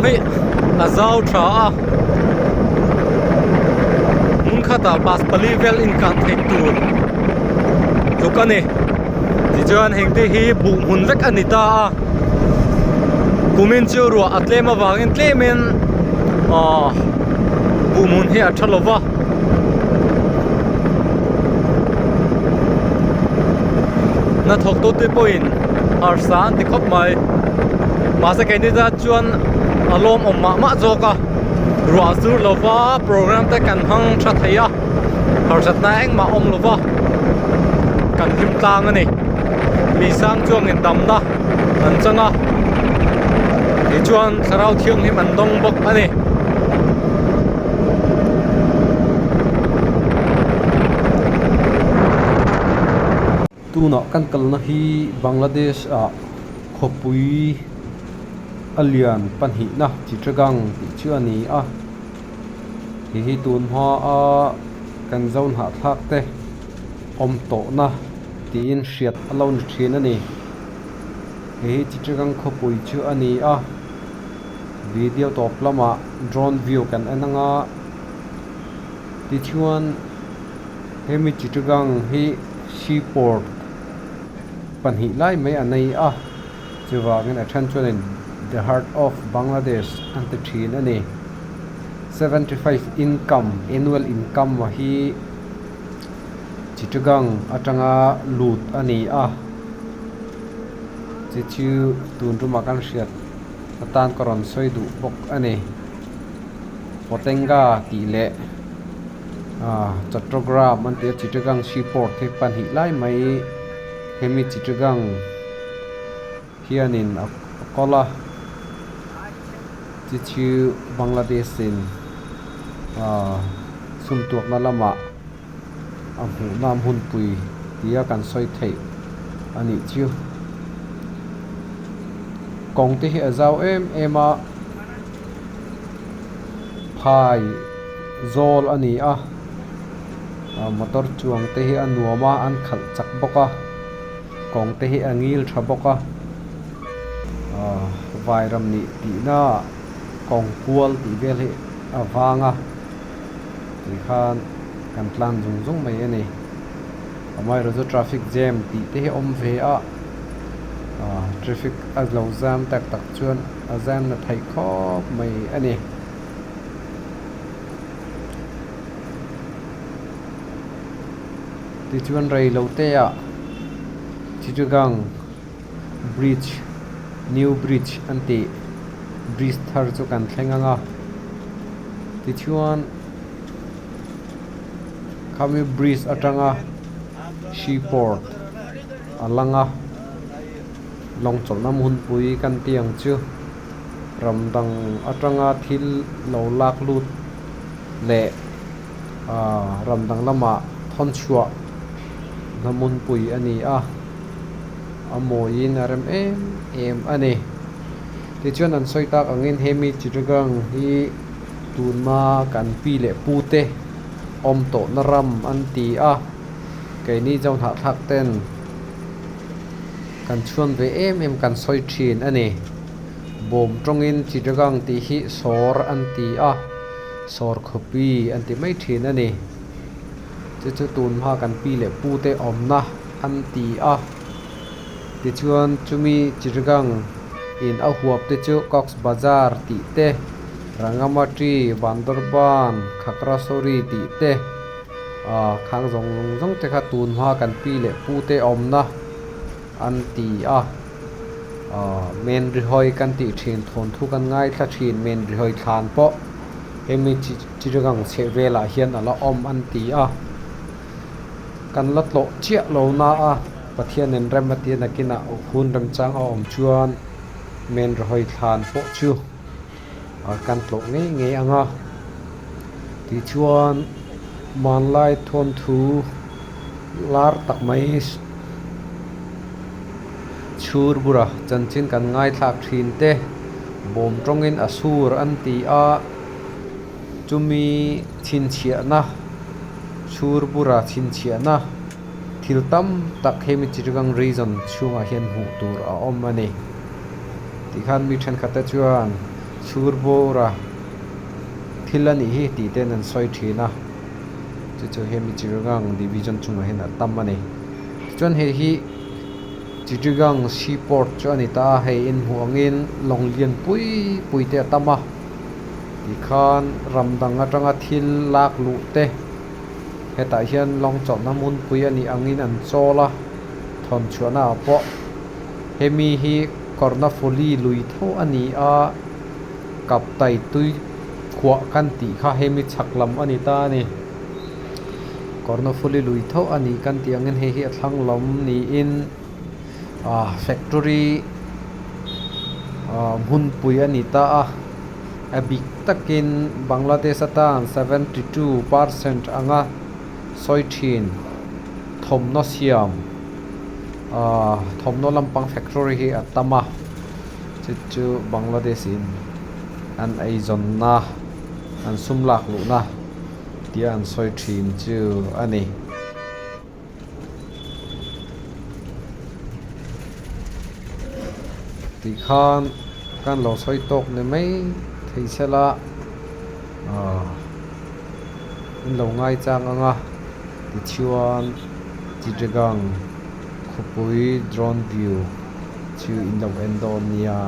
hi a zau tha a hmun khatah bus pali vel inkan theih tur tluk a ni tichuan heng te hi buh hmun vek a ni ta a kumin chu ruah a tlem avangin tlemin aw buh hmun hi a tha lo va. Hnathawk tute pawhin harsa an ti khawp mai mahse keini zat chuan a lawmawm mah mah zawk a ruah zur lova program te kan hmang tha thei a harsatna engmah awm lova kan hlim tlang a ni mi sang chuangin damna an chang a tichuan thlarau thianghlim an dawng bawk a ni. Tunah kan kalna hi Bangladesh ah khawpui a lian pahnihna Chittagong tih chu a ni a hei hi tun hma a kan zo hnahthlak te awm tawhna tiin hriat a lo ni thin a ni hei hi Chittagong khawpui chu a ni a video tawp lamah drone view kan en anga tichuan. Hemi Chittagong hi seaport pahnih lai mai a nei a, chuvangin a then chuanin the heart of Bangladesh an ti thin a ni. 75 income annual income hi Chittagong atanga lut a ni a, chu chu tun tumah kan hriat atan ka rawn sawi duh bawk a ni. Potenga tih leh. Ah Chattogram an tih a Chittagong seaport hi pahnih lai mai hemi Chittagong hianin a kawl a chi chu Bangladesh in ah sumtuakna lamah a hmuhna hmunpui tia kan sawi theih a nih chu kawng te hi a zau em em a phai zawl a ni a ah motor chuang te hi a nuam a an khalh chak bawk a kawng te hi a ngil tha bawk a ah vairam nih tihna ah kawng kual tih vel hi a vang a tikhan kan tlan zung zung mai a ni amaherawhchu chu traffic jam tih te hi a awm ve a ah traffic a lo zam tak tak chuan a zam na theih khawp mai a ni. Tichuan rei lo te ah Chittagong bridge new bridge an tih bridge thar chu kan thleng ang a tichuan khami bridge atanga seaport a lang a lawng chawlhna hmunpui kan tih ang chu. Ram dang atanga thil lo lak lut leh aaa ram dang lamah thawn chhuah hnamunpui a ni a, a mawiin a rem em em a ni. Tichuan an sawi tak angin hemi Chittagong hi tunma kan pi leh pu te awm tawhna ram an ti a, keini Zohnahthlak ten kan chhuan ve em em kan sawi thin a ni. Bawm tawngin Chittagong tih hi sawr an ti a, sawr khawpi an ti mai thin a ni. Chu chu tun hma kan pi leh pu te awmna an ti a. Tichuan chumi Chittagong in a huap te chu Cox's Bazar tih te, Rangamati, Bandarban, Khagrasori tih te, ah khang zawng zawng te kha tun hma kan pi leh pu te awmna an ti a. Aaa men rihawi kan tih thin thawnthu kan ngaithla thin men rihawi thlan pawh hemi chi Chittagong chheh velah hian a la awm an ti a kan la tlawh chiah lo na a Pathianin rem a tia nakinah hun remchang a awm chuan men rihawi thlan pawh chu kan tlawh ngei ngei ang a tichuan hmanlai thawnthu lar tak mai. Chhur bura chanchin kan ngaithlak thin te bawm tawngin a sur an ti a, chumi chhinchhiahna chhur bura chhinchhiahna thil tam tak hemi Chittagong region chhungah hian hmuh tur a awm a ni. Tikhan mi thenkhat te chuan. Chhur bawra thil a nih hi tih ten an sawi thin a, chu chu hemi Chittagong division chungah hian a tam a ni. Tichuan hei hi Chittagong sea port chu a ni ta a, hei inhmuh angin lawng lian pui pui te a tam a, tikhan ram dang atanga thil lak luh te hetah hian lawng chawlhna hmunpui a nih angin an chawl a, thawn chhuahna ah pawh hemi hi Karnaphuli lui tho a ni a, Kaptai tui khuah kan tih kha hemi chhak lam a ni ta a ni. Karnaphuli lui tho a ni kan tih angin hei hi a thlang lam niin ah factory ah hmunpui a ni ta a, a bik takin Bangladesh atan 72% anga sawi thin thawmhnaw siam. Ahh thawmhnaw lampang factory hi a tam a chu chu Bangladesh in an eizawnna an sum lak luhna tia an sawi thin chu a ni. Tih khan kan lo sawi tawk ni mai thei sela ahh in lo ngai chang ang a tichuan. Chittagong khawpui drone view chu in lo en dawn nia.